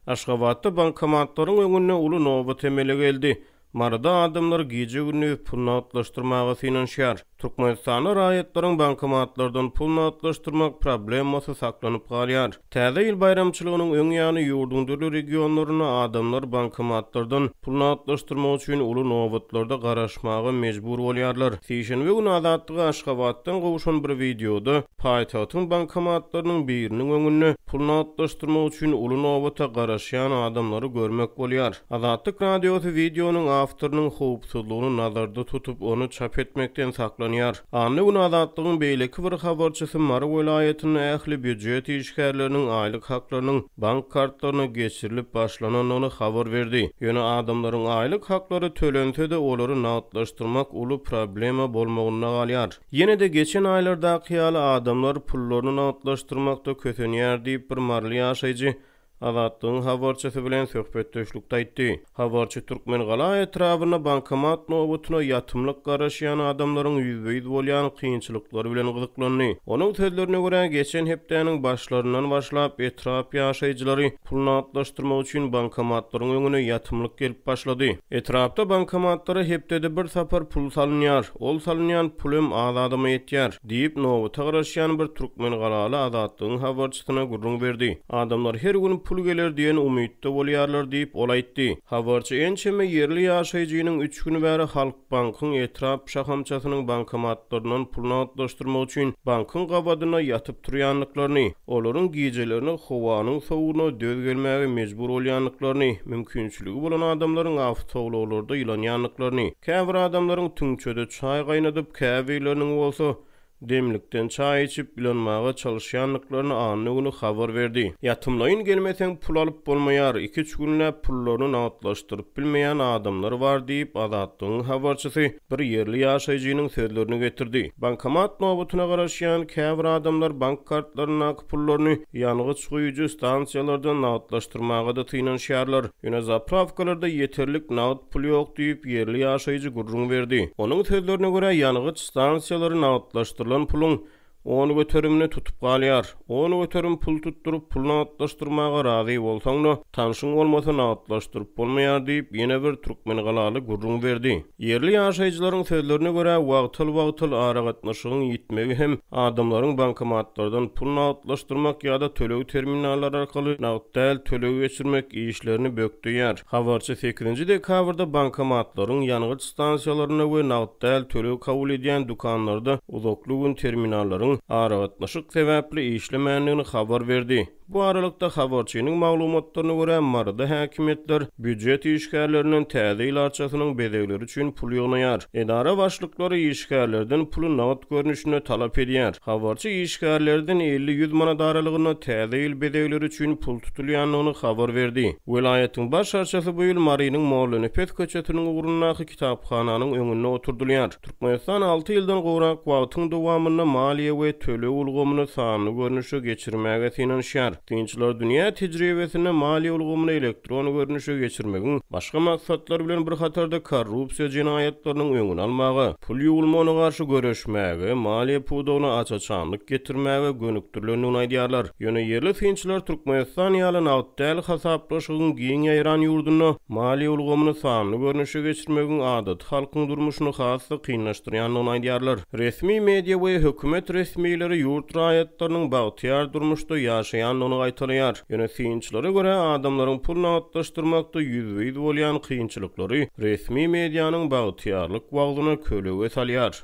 Aşgabatda bankomatlaryň öňünde uly nobat emele geldi. Maryda adamlar gije-gündiz pul nagtlaşdyrmaga synanyşýar. Türkmenistanda raýatlaryň bankomatlardan pul nagtlaşdyrmak problemasy saklanyp galýar. Täze ýyl baýramçylygynyň öň ýany ýurduň dürli regionlarynda adamlar bankomatlardan pul nagtlaşdyrmak üçin uly nobatlarda garaşmaga mejbur bolýarlar. Sişenbe güni Azatlyga Aşgabatdan gowşan bir wideoda paýtagtyň bankomatlarynyň biriniň öňünde pul nagtlaşdyrmak üçin uly nobata garaşýan adamlary görmek bolýar. Azatlyk Radiosy wideonyň awtorynyň howpsuzlygyny nazarda tutup, ony çap etmekden saklanýar. Anna güni Azatlygyň beýleki bir habarçysy Mary welaýatynda ähli býujet işgärleriniň aýlyk haklarynyň bank kartlaryna geçirilip başlanandygyny habar berdi. Ýöne adamlaryň aýlyk haklary tölense-de, olary nagtlaşdyrmak uly problema bolmagynda galýar. Ýene-de geçen aýlardaky ýaly adamlar pullaryny nagtlaşdyrmakda kösenýär diýip, bir maryly ýaşaýjy Azatlygyň habarçysy bilen söhbetdeşlikde aýtdy. Habarçy Türkmengala etrabynda bankomat nobatyna ýatymlyk garaşýan adamlaryň ýüzbe-ýüz bolýan kynçylyklary bilen gyzyklandy. Onuň sözlerine görä, geçen hepdäniň başlaryndan başlap, etrap ýaşaýjylary pul nagtlaşdyrmak üçin bankomatlaryň öňüne ýatymlyk gelip başlady. Etrapda bankomatlara hepdede bir sapar pul salynýar. Ol salynýan pul hem az adama ýetýär. Diýip, nobata garaşýan bir türkmengalaly Azatlygyň habarçysyna gürrüň berdi. Adamlar her gün pul geler diýen umytda bolýarlar diýip, ol aýtdy. Habarçy ençeme ýerli ýaşaýjynyň üç gün bäri Halkbankyň etrap şahamçasynyň bankomatlaryndan pul nagtlaşdyrmak üçin bankyň gabadynda ýatyp-turýandyklaryny, olaryň gijelerine howanyň sowugyna döz gelmäge mejbur bolýandyklaryny, mümkinçiligi bolan adamlaryň awtoulaglarda ýylanýandyklaryny, Käbir adamlaryň tüňçede çaý gaýnadyp, käbirleriniň bolsa demlikden çaý içip, ýylanmaga çalyşýandyklaryny anna güni habar berdi. Ýatymlaýyn gelmeseň pul alyp bolmaýar, iki-üç günläp pullaryny nagtlaşdyryp bilmeýän adamlar bar diýip, Azatlygyň habarçysy bir ýerli ýaşaýjynyň sözlerini getirdi. Bankomat nobatyna garaşýan käbir adamlar bank kartlaryndaky pullaryny ýangyç guýujy stansiýalarda nagtlaşdyrmaga-da synanyşýarlar. Ýöne zaprawkalarda ýeterlik nagt pul ýok diýip, ýerli ýaşaýjy gürrüň berdi. Onuň sözlerine görä, ýangyç stansiýalary nagtlaşdyrylan puluň on göterimini tutup galýar. 10% pul tutduryp, pul nagtlaşdyrmaga razy bolsaň-da, tanşyň bolmasa nagtlaşdyryp bolmaýar diýip, ýene bir türkmengalaly gürrüň berdi. Ýerli ýaşaýjylaryň sözlerine görä, wagtal-wagtal aragatnaşygyň ýitmegi hem adamlaryň bankomatlardan pul nagtlaşdyrmak ýa-da töleg terminallary arkaly nagt däl töleg geçirmek işlerini bökdeýär. Habarçy sekizinji dekabrda bankomatlaryň, ýangyç stansiýalarynda we nagt däl töleg kabul edýän dükanlarda uzakly gün terminallaryň aragatnaşyk sebäpli işlemändigini habar berdi. Bu aralykda, habarçynyň maglumatlaryna görä, Maryda häkimiýetler býujet işgärlerinden Täze ýyl arçasynyň bezegleri üçin pul ýygnaýar. Edara başlyklary işgärlerden puly nagt görnüşinde talap edýär. Habarçy işgärlerden 50-ýüz manat aralygynda Täze ýyl bezegleri üçin pul tutulýandygyny habar berdi. Welaýatyň baş arçasy bu ýyl Marynyň Mollanepes köçesiniň ugrundaky kitaphananyň öňünde oturdylýar. Türkmenistan alty ýyldan gowrak wagtyň dowamynda maliýe we töleg ulgamyny sanly görnüşe geçirmäge synanyşýar. Synçylar dünýä tejribesinde maliýe ulgamyny elektron görnüşe geçirmegiň başga maksatlar bilen bir hatarda korrupsiýa jenaýatlarynyň öňüni almaga, pul ýuwulmagyna garşy göreşmäge, maliýe pudagyna aç-açanlyk getirmäge gönükdirilendigini aýdýarlar. Ýöne ýerli synçylar Türkmenistan ýaly nagt däl hasaplaşygyň giň ýaýran ýurdunda maliýe ulgamyny sanly görnüşe geçirmegiň adaty halkyň durmuşyny has-da kynlaşdyrýandygyny aýdýarlar. Resmi media we hökümet resmileri ýurt raýatlarynyň bagtyýar durmuşda ýaşaýandygyny gaýtalaýar. Ýöne synçylara görä, adamlaryň pul nagtlaşdyrmakda ýüzbe-ýüz bolýan kynçylyklary resmi medianyň bagtyýarlyk wagzyna kölege salýar.